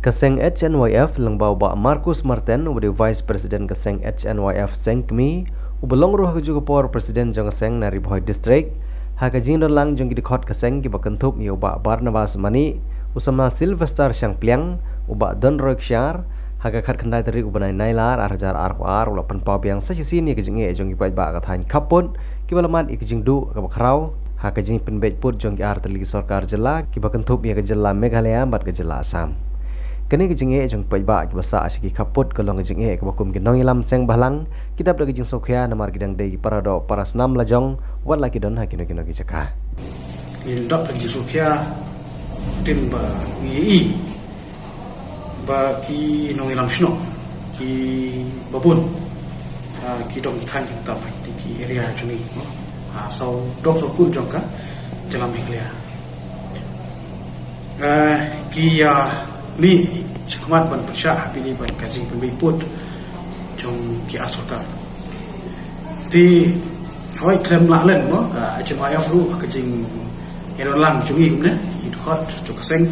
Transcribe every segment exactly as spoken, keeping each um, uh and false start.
Ka seng H N Y F lyngba u Bah Marcus Marten, uba dei u Vice President ka seng H N Y F Seng Kmie, uba long ruh ha kajuh ka por President jong ka seng na Ri Bhoi District, ha ka jingdon lang jong ki dkhot ka seng kiba kynthup ïa u Bah Barnabas Manih, u samla Sylvester Shangpliang, u Bah Donroy Kshiar, ha ka khatkhyndai tarik u bnai Nailar ar hajar arphew ar u la pynpaw biang sa shisien ïa ka jingeh jong ki paidbah ka thaiñ Khappud, kiba la mad ïa ka jingduh kaba khraw ha ka jingpynbeit pud jong ki ar tylli ki sorkar jylla kiba kynthup ïa ka jylla Meghalaya bad ka jylla Assam. Kane ka jingeh jong ki paidbah kiba sah sha ki Khappud ka long ka jingeh kaba kum ki nongïalam seng bhalang ki dap da ka jingsngewkhia namar ki dang dei ki para doh para snam lajong wat la ki don ha kino kino ki jaka. Ngin dap da ka jingsngewkhia, tin ba ngi ïohi ba ki nongïalam shnong kiba bun, ah, ki dong than ki tam ha ki area jong ngi, no? Ah, saw dong saw kun jong ka jylla Meghalaya. Ah, ki, ah, mih shakhmat ban pyrshah ha pili ban ka jingpynbeit pud jong ki ar sorkar. Te hoi khlem lah len, no, ka H N Y F ruh ka jingïadon lang jong ngi kumne, ki dkhot jong ka seng,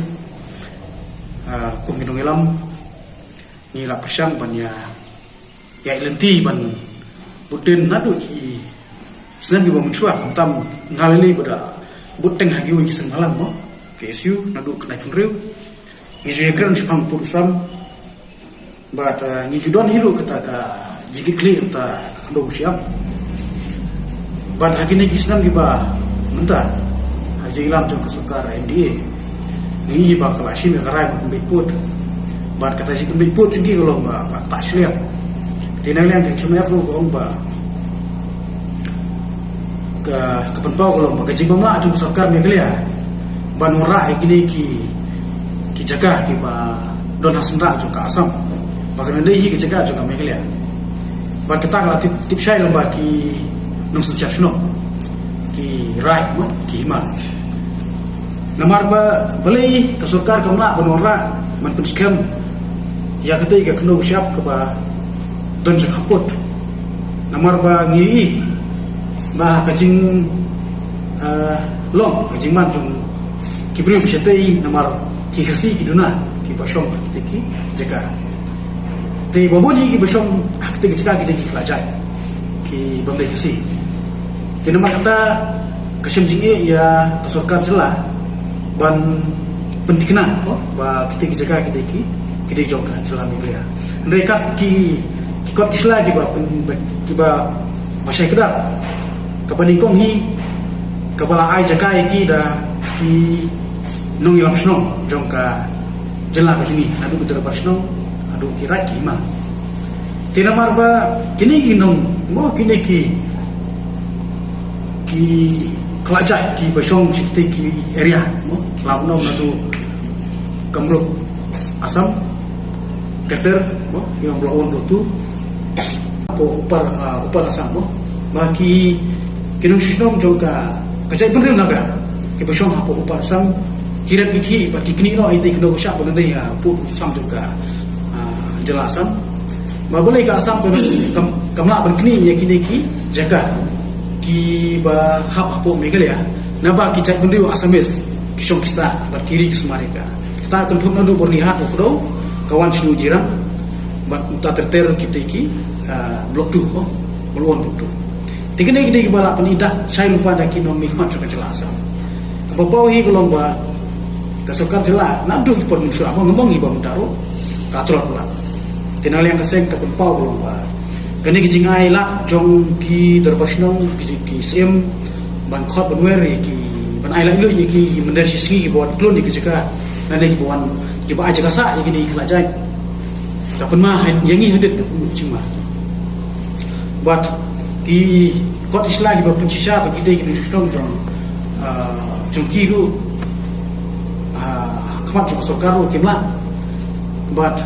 ah, kum ki nongïalam, ngi la pyrshang ban ïa, ïa lynti ban bud dien naduh ki snem kiba mynshuwa, khamtam nga lei lei ba da bud teng ha kiwei ki seng bhalang, mo, K S U, naduh khyndai phew hynriew. Ngi ju ïa kren shaphang pud u sam. Bad, eh, ngi ju don hi ruh kata ka jingkitkhlieh mynta ka khyndew shyiap. Bad ha kine ki snem kiba mynta, ha ka jingïalam jong ka sorkar M D A, ngi ïohi ba ka la shim ïa ka rai ban pynbeit pud. Bad kata jingpynbeit pud jong ki ka long ba, ba tah shiliang. Te na liang ka H N Y F ruh ka ong ba ka, ka pynpaw ka long ba ka jingbymlah jong ka sorkar Meghalaya ban wanrah ïa kine ki, ki jaka kiba don ha syndah jong ka Assam, ba kan dei hi ka jaka jong ka Meghalaya. Bad kata ka la tip, tip shai lyngba ki nongsynshar shnong, ki raid, mo, ki hima. Namar ba balei ka sorkar kam lah ban wanrah, ban pynskhem ïa katei ka khyndew shyiap kaba don sha khappud. Namar ba ngi ïohi ba ka jing, eh, long, ka jingman jong ki briew shatei namar ki Khasi ki duna kiba shong ha katei ki jaka. Te ba bun hi kiba shong ha katei ki jaka ki dei ki khlajait, ki bym dei Khasi. Te namar kata ka shem jingeh ïa ka sorkar jylla ban pynthikna, ko, ba kitei ki jaka ki dei ki, ki dei jong ka jylla Meghalaya. Hynrei kat ki, ki kot ki sla kiba pyn, kiba bashai kdar, kaba nyngkong hi kaba la ai jaka ïa ki da ki nongïalam shnong jong ka jylla ka jong ngi, naduh ki dorbar shnong haduh ki raid ki hima. Te namar ba kine ki nong, mo, kine ki, ki khlajait kiba shong sha kitei ki area, mo, Lawknong naduh Kamrup Assam, ter ter, mo, ïa Block One, Block Two, hapoh Upper, ah, Upper Assam, mo. Ba ki, ki nongshisnong jong ka, ka jaitbynriew Naga kiba shong hapoh Upper Assam ki rep ki khih bad ki knieh noh ïa kitei ki khyndew shyiap ba lehse, ah, pud u sam jong ka, ah, jylla Assam. Ba balei ka Assam kam, kam, kam lah ban knieh ïa kine ki jaka kiba hap hapoh Meghalaya, naba ki jaitbynriew Assamese ki shong ki sah bad ki ri ki sumar ïa ka. Kata ka pynphut naduh Byrnihat, u kdew, ka wan sha Jirang bad uta ter ter kitei ki, ah, Block Two, oh, Block One, Block Two. Te kine ki dei kiba la pynïaid shai lypa da ki nongmihkhmat jong ka jylla Assam. Kaba paw hi ka long ba ka sorkar jylla naduh ki por mynshuwa, mo, ngam ong hi ba mynta ruh, ka tlot palat. Te na liang ka seng ka pynpaw ka long ba kane ka jingai lad jong ki dorbar shnong, ki, ki syiem ban khot ban wer ïa ki, ban ai laitluid ïa ki mynder shi sngi kiba wan klun ïa ki jaka, lane kiba wan, kiba ai jaka sah ïa kine ki khlajait, ka pynma ïa ngi hadien ka pynjingma. Bad ki kot ki sla kiba pynshisha ba kitei ki nongshisnong jong, ah, jong ki ruh, ah, khmat jong ka sorkar ruh kim lah. Bad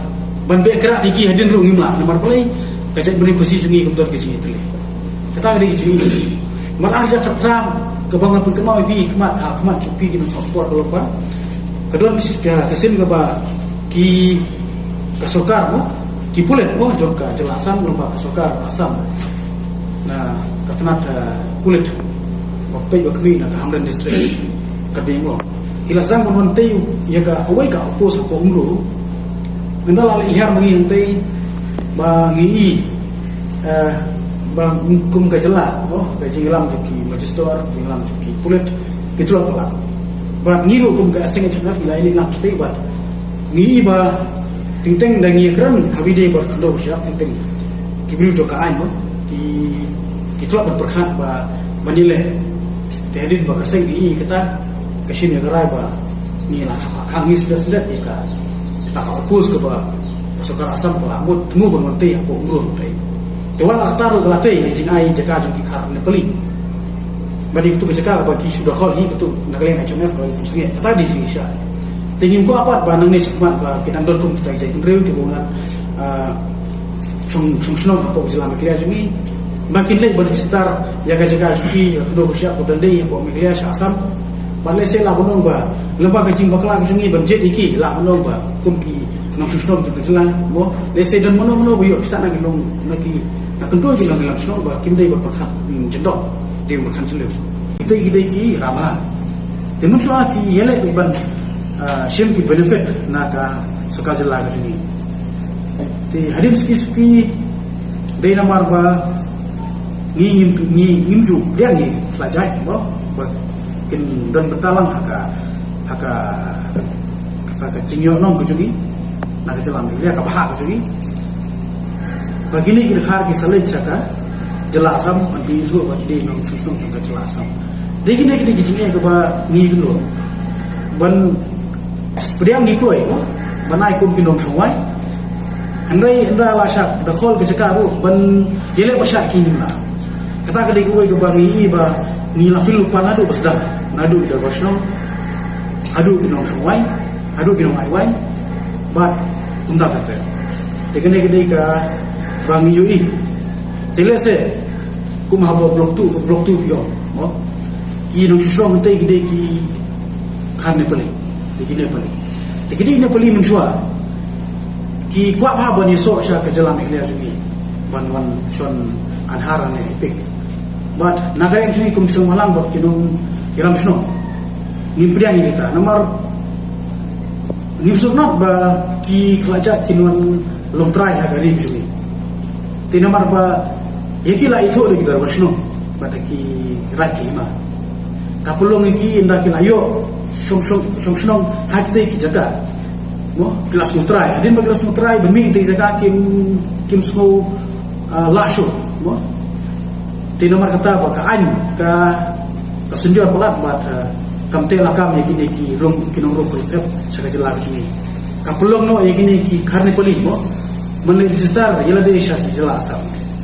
ban beh krah ïa ki hadien ruh ngim lah. Namar balei? Ka jaitbynriew Khasi jong ngi kam don ka jingïatylli. Kata ka dei ka jingïatylli. Namar ar hajar khatphra kaba nga pynkynmaw ïa phi khmat, ah, khmat jong phi ki nongthoh khubor ka long ba ka don ka sien kaba ki, ka sorkar, mo, ki pulit, mo, jong ka jylla Assam, lyngba ka sorkar Assam, na ka tnat, eh, pulit ba peit ba kmie na ka Hamren District, ka dei, mo, ki la sdang ban wan tei ïa ka, uwei ka outpost hapoh Umlu, Mynta la leh hiar ma ngi hangtei ba ngi i, eh, ba kum ka jylla, oh, ka jingïalam jong ki magistrate, jingïalam jong ki pulit, ki jylla pala. Ba ngi ruh kum ka S N H M F ngi la i ning lang hangtei ba ngi i ba teng teng da ngi kren ha bynta ba khyndew shyiap teng teng ki briew jong ka aiñ, oh, ki, ki tlot ban pyrkhat ba, ban ïaleh. Te hadien ba ka seng ngi i kata, ka shim ïa ka rai ba ngi la khang, khang ngi slet slet ïa ka, kata ka oppose kaba ka sorkar Assam ka la mut thmu ban wan tei hapoh Umroi. Te wat la katta ruh ka la tei ïa ka jingai jaka jong ki Khar Nepali. Ba dei katu ka jaka kaba ki shu da khol hi katu na ka liang H M F ka la kum sangeh. Kata dei jingshisha. Te ngim kwah pat ba nangne shakhmat ba ki dang don kum kita ki jait bynriew kiba wan, ah, shong, shong shnong hapoh ka jylla Meghalaya jong ngi. Ba kin leit ban register ïa ka jaka jong ki, ïa ka khyndew ka shyiap kaba dang dei hapoh Meghalaya sha Assam. Ba lehse lah ban ong ba lyngba ka jingbakla ka jong ngi ban jied ïa ki, lah ban ong ba kum ki nongshong shnong jong ka jylla, mo, lehse don mano mano ba ïoh pisa na ki long, na ki, na kyntu ki long ki lam shnong ba kim dei ban pyrkhat, hmm, jyndok, dei ban pyrkhat jylliew. Kita ki dei ki rabha. Te mynshuwa ki ïaleh ban, ah, shim ki benefit na ka sorkar jylla ka jong ngi. Te hadien suki suki dei namar ba ngi ngim, ngi ngim ju pdiang ïa ki khlajait, mo, ba kin don bynta lang ha ka, ha ka, ha ka jingïoh nong ka jong ngi na ka jylla Meghalaya, ka bhah ka jong ngi. Ba kine ki dkhar ki sa leit sha ka jylla Assam, ban pynsngew ba ki dei nongshong shnong jong ka jylla Assam. Dei kine, kine ki jingeh kaba ngi kynduh ban pdiang, ngi kloi, mo, ban ai kum ki nongshong wai. Hynrei ynda la shah da khol ka jaka ruh ban ïaleh pyrshah ki ngim lah. Kata ka dei kawei kaba ngi i ba ngi la feel lypa naduh ba sdang, naduh ki dorbar shnong, haduh ki nongshong wai, haduh ki nongai wai. Bad kumta ter ter. Te kane ka dei kaba ngi ïohi. Te lehse kum haba block two, block two ki ong, mo, ki nongshong shnong te ki dei ki Khar Nepali, te ki Nepali. Te ki dei Nepali mynshuwa. Ki kwah bha ban ïasoh sha ka jylla Meghalaya jong ngi ban wan shon anhar ne epik. Bad na ka liang jong ngi kum ki seng bhalang bad ki nongïalam shnong, ngim pdiang ïa kita namar ngim sngewtynnat ba ki khlajait kin wan long trai ha ka ri jong ngi. Te namar ba ïa ki la ithuh da ki dorbar shnong bad da ki raid ki hima. Ka pynlong ïa ki ynda ki la ïoh shong, shong, shong shnong ha kitei ki jaka, mo, ki la sngewtrai. Hadien ba ki la sngewtrai ban mih ha kitei ki jaka kim, kim sngew, ah, lah shuh, mo. Te namar kata ba ka aiñ ka, ka synjor palat bad, ah, kam teh lakam ïa kine ki rung, ki nongrung pyrthei sha ka jylla ka jong ngi. Ka pynlong noh ïa kine ki Khar Nepali, mo, ban leit register ïa lade sha jylla Assam.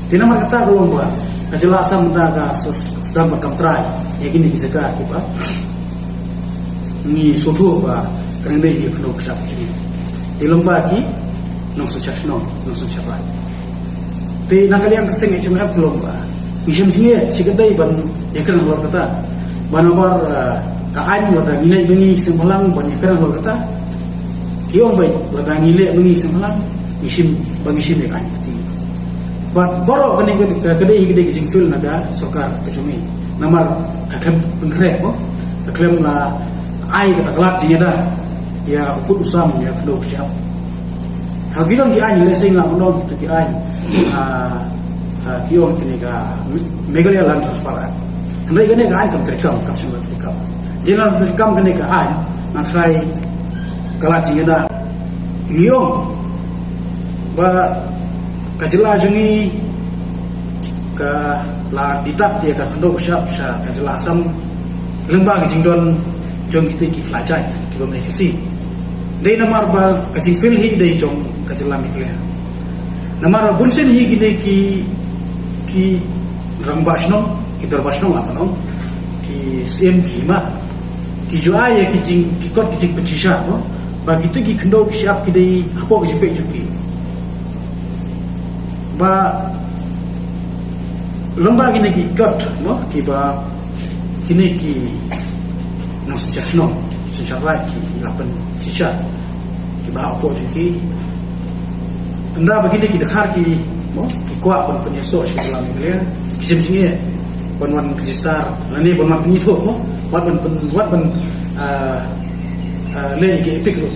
Te namar kata ka long ba ka jylla Assam mynta ka s-, sdang ban kam trai ïa kine ki jaka kiba ngi sngewthuh ba ka dang dei ki khyndew ka shyiap jong ngi. Te lyngba ki nongsynshar shnong, nongsynshar raid. Te na ka liang ka seng H M F ka long ba ngi shem jingeh shi katdei ban ïakren halor kata. Ba namar, ah, ka aiñ lada ngi leh ma ngi seng bhalang ban ïakren halor kata, ki ong ba lada ngi leh ma ngi seng bhalang, ngi shim, ba ngi shim ïa ka aiñ kti. Bad baroh kane ka, ka, ka dei, ka dei ka jingfeel na ka sorkar ka jong ngi. Namar ka khlem pynkhreh, mo, ka khlem la ai kata ka lad jingïada ïa u kut u sam ïa ka khyndew ka shyiap. Ha ki don ki aiñ, lehse ngi lah ban ong kita ki aiñ, ah, ah, ki ong kane ka Meghalaya Land Transfer Act. Hynrei kane ka aiñ kam treikam, kam shym la treikam. Jin la treikam kane ka aiñ, nga tharai ka lad jingïada. Ngi ong ba ka jylla jong ngi ka la ditap ïa ka khyndew ka shyiap sha ka jylla Assam lyngba ka jingdon jong kita ki khlajait kiba mane ka si. Dei namar ba ka jingfeel hi dei jong ka jylla Meghalaya. Namar bunsien hi kine ki, ki rangbah shnong, ki dorbar shnong lah ban ong, ki syiem, ki hima, ki ju ai ïa ki jing, ki kot ki jingpynshisha, mo, ba kita ki khyndew ki shyiap ki dei hapoh ka jingpeit jong ki. Ba lyngba kine ki kot, mo, kiba kine ki nongsynshar shnong, synshar raid ki la pynshisha, kiba hapoh jong ki. Ynda ba kine ki dkhar ki, mo, ki kwah ban pynïasoh sha ka jylla Meghalaya, ki shem jingeh ban wan register lane ban wan pynithuh, mo, wat ban pyn, wat ban, ah, Leh ïa ka EPIC ruh,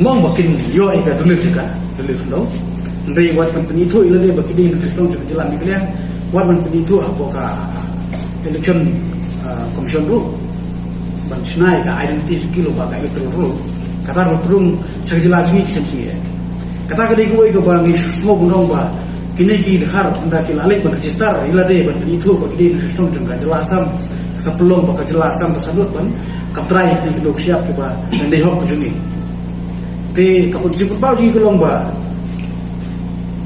mo, ba kin ïoh ïa ka dulir jaka, dulir khyndew. Hynrei wat ban pynithuh ïa lade ba ki dei nongshong shnong jong ka jylla Meghalaya, wat ban pynithuh hapoh ka Election, ah, Commission ruh ban shna ïa ka identity jong ki lyngba ka electoral roll. Kata ruh pynrung sha ka jylla jong ngi ki shem shem. Kata ka dei kawei kaba ngi sngewbha ban ong ba kine ki dkhar ynda ki la leit ban register ïa lade ban pynithuh ba ki dei nongshong shnong jong ka jylla Assam, ka sa pynlong ba ka jylla Assam ka sa nud ban kam trai ïa ki khyndew khyndiat kiba dang dei hok ka jong ngi. Te ka jingpynpaw jong ngi ka long ba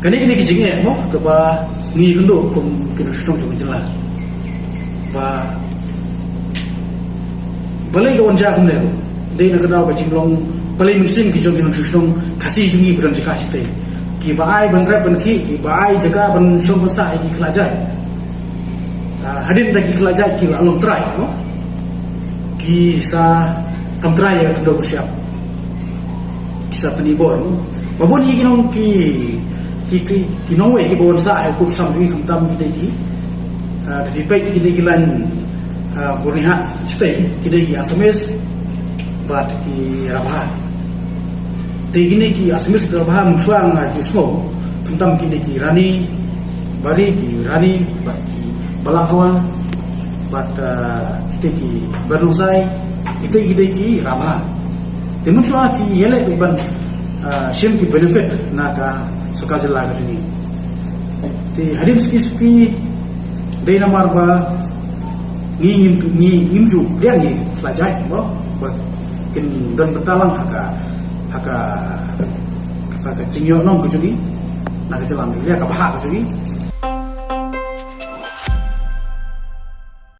kane kane ka jingeh, mo, kaba ngi ïakynduh kum ki nongshong shnong jong ka jylla, ba balei ka wan jia kumne ruh. Dei na ka daw ka jinglong balei mynsiem ki jong ki nongshong shnong Khasi jong ngi ba don jaka shatei, kiba ai ban rep ban khih, kiba ai jaka ban shong ban sah ïa ki khlajait. Ah, hadien da ki khlajait ki la long trai, mo, ki sa kam trai ïa ka khyndew khyndiat, ki sa pyni bor, mo. Ba bun ïa ki nong ki, ki, ki, ki nongwei kiba wan sah ïa u kup sam jong ngi, khamtam ki dei ki, ah, da phi peit ki dei ki line, ah, Byrnihat shatei, ki dei ki Assamese bad ki Rabha. Te kine ki Assamese bad Rabha mynshuwa nga ju sngew, khamtam kine ki Rani Bari, ki Rani bad ki Balakhawa bad, ah, kite ki Byrnongsai, kite ki dei ki Rabha. Te mynshuwa ki ïaleh beit ban, ah, shim ki benefit na ka sorkar jylla ka jong ngi. Te hadien suki suki dei namar ba ngi ngim, ngi ngim ju pdiang ïa ki khlajait, mo, ba kin don bynta lang ha ka, ha ka, ha ka jingïoh nong ka jong ngi na ka jylla Meghalaya, ka bhah ka jong ngi.